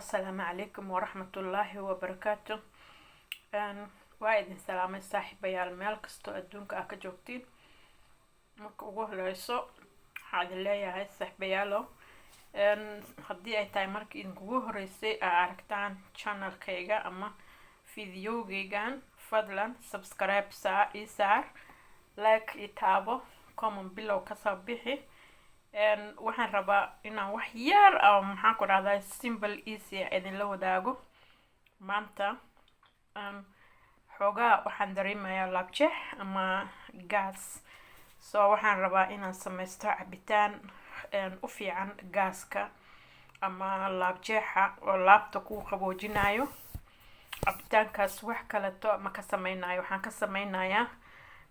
Asalaamu calaykum waraxmatullaahi wabarakaatu. Waa idin salaamay, saaxiibayaal, meel kastoo adduunka ah ka joogtiin. Marka ugu horeyso, waxaa idin leeyahay, saaxiibayaalow, haddii ay tahay markii idinkugu horeysay aa aragtaan channelkayga ama videogaygan, fadlan subscribe saa ii saar, like ii taabo, comment below kasoo bixi. Waxaan rabaa inaan wax yar oo, maxaan ku dhahdaa, simple, easy idinla wadaago maanta. Xoogaa waxaan dareemayaa laabjeex ama gaas, so waxaan rabaa inaan sameysto cabitaan u fiican gaaska ama laabjeexa oo laabta kuu qaboojinayo. Cabitaankaas wax kaleto ma ka sameynayo, waxaan ka sameynayaa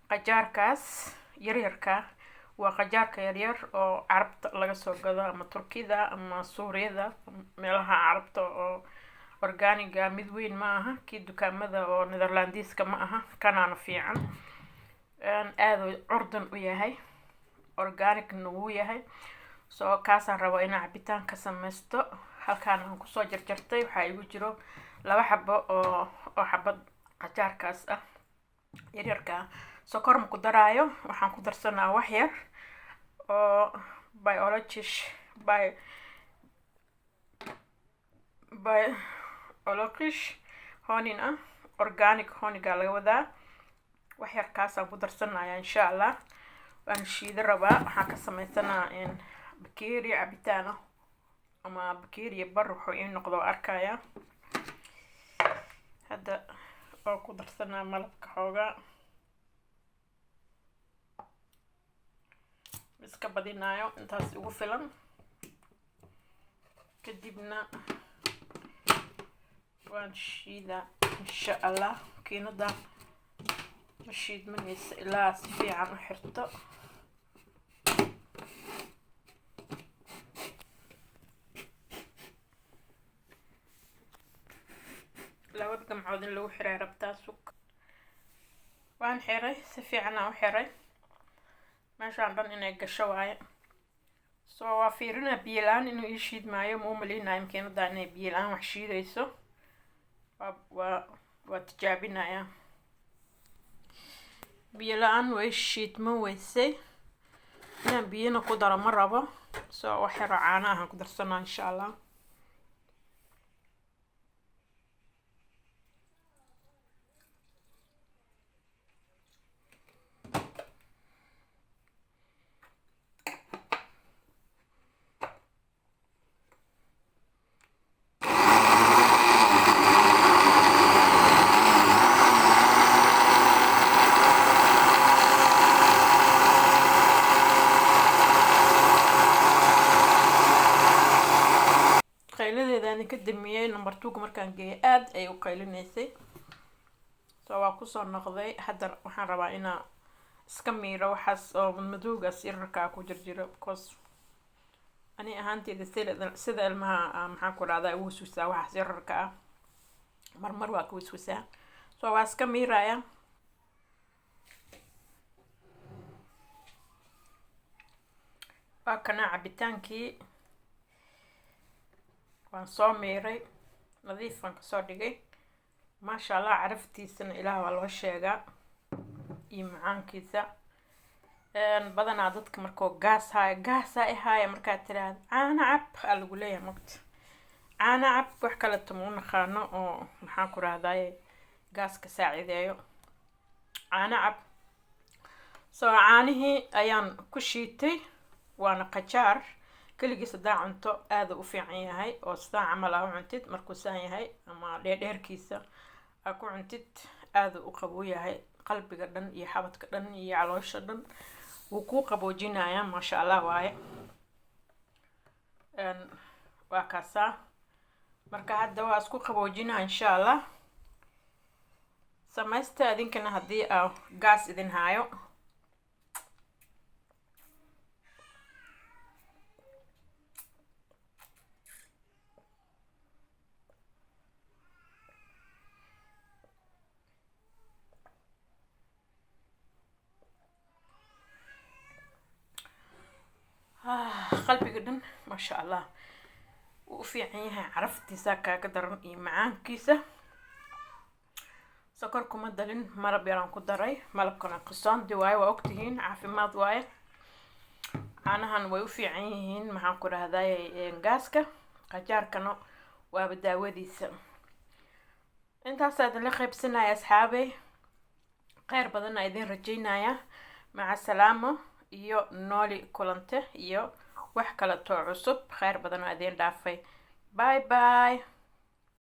qajaarkaas yaryarka. Waa qajaarka yaryar oo Carabta laga soo gado ama Turkida ama Suuriyada, meelaha Carabta oo organiga. Mid weyn ma aha, kii dukaamada oo Netherlandiska ma aha, kanaana fiican. Aada curdan u yahay, organicna wuu yahay. So kaasaan rabaa inaan cabitaan ka sameysto. Halkaan aan kusoo jarjartay, waxaa igu jiro laba xabo oo xabad qajaarkaas ah yaryarka ah. Sokor ma ku daraayo, waxaan ku darsanaa wax yar oo biologisch biologisch honing ah, organic honinga laga wadaa. Wax yar kaasaan ku darsanaya, insha Allah. Waan shiida rabaa. Waxaan ka sameysanaa bakeeri cabitaan ah ama bakeeriya bar, wuxuu ii noqdo arkaya. Hadda waan ku darsanaa malabka xoogaa, iska badinaayo, intaas igu filan. Kadibna waan shiidaa, insha Allah. Makiinada ma shiidmanaysa ilaa si fiican u xirto. Labada gamcood in lagu xiray rabtaa. Sug, waan xiray, si fiican aan u xiray. Meeshaan dhan inay gasho waaye. So waa fiirinaa biyo la-aan inuu ii shiidmaayo. Ma u maleynayo makiinada inay biyo la-aan wax shiidayso. Waa tijaabinayaa. Biyo la-aan way shiidman weysay. Inaan biyana ku daro ma rabo, so wax yaroo caano ahaan ku darsanaa, insha Allah. Qayladeedaan ka damiyey. Number two-ga markaan geeyay, aada ay u qaylinaysay, so waa kusoo noqday. Hadda waxaan rabaa inaa iska miiro waxaas oo madowgaas yararkaa ku jirjiro, because ani ahaanteyda sida ilmaha, maxaan ku dhahdaa, ugu waswasaa waxaas yararka ah. Marmar waa ka waswasaa, so waa iska miiraya. Waa kana cabitaankii, waan soo miiray, nadiifaan kasoo dhigay. Maasha Allah, caraftiisana Ilaah waa loo sheegaa iyo macaankiisa. Badanaa dadka markoo gaas haaya, gaasa i haaya markaad tiraahdo, "Caano cab," aa lagu leeyahay. Magta caano cab, wax kaleto ma u naqaano oo, maxaan ku rahdaye, gaaska saacideeyo. Caano cab. So caanihii ayaan ku shiitay, waana qajaar keligiis. Haddaa cunto, aada u fiican yahay oo sidaan camal aa u cuntid, markuu saan yahay ama dheerdheerkiisa aa ku cuntid, aada u qaboo yahay. Qalbiga dhan iyo xabadka dhan iyo caloosha dhan wuu kuu qaboojinayaa. Maasha Allah waaye. Waa kaasaa. Marka hadda waa isku qaboojinaa, insha Allah. Samaysta idinkana haddii aa gaas idin haayo. Qalbiga dhan, maasha Allah. Wuu u fiican yahay, caraftiisa kaaga daran iyo macaankiisa. Sokor kuma dalin, malab yaraan ku daray. Malabkana qisoondi waaye, waa ogtihiin, caafimaad waaye. Caanahan way u fiican yihiin, maxaan ku rahday, gaaska. Qajaarkana waaba daawadiisa. Intaasaa idinla qaybsanaya, asxaabey. Kheyr badanna idin rajaynaya. Maca salaamo iyo nooli kulante iyo wax kaleto cusub. Kheyr badan oo idin dhaafay. Bye bye.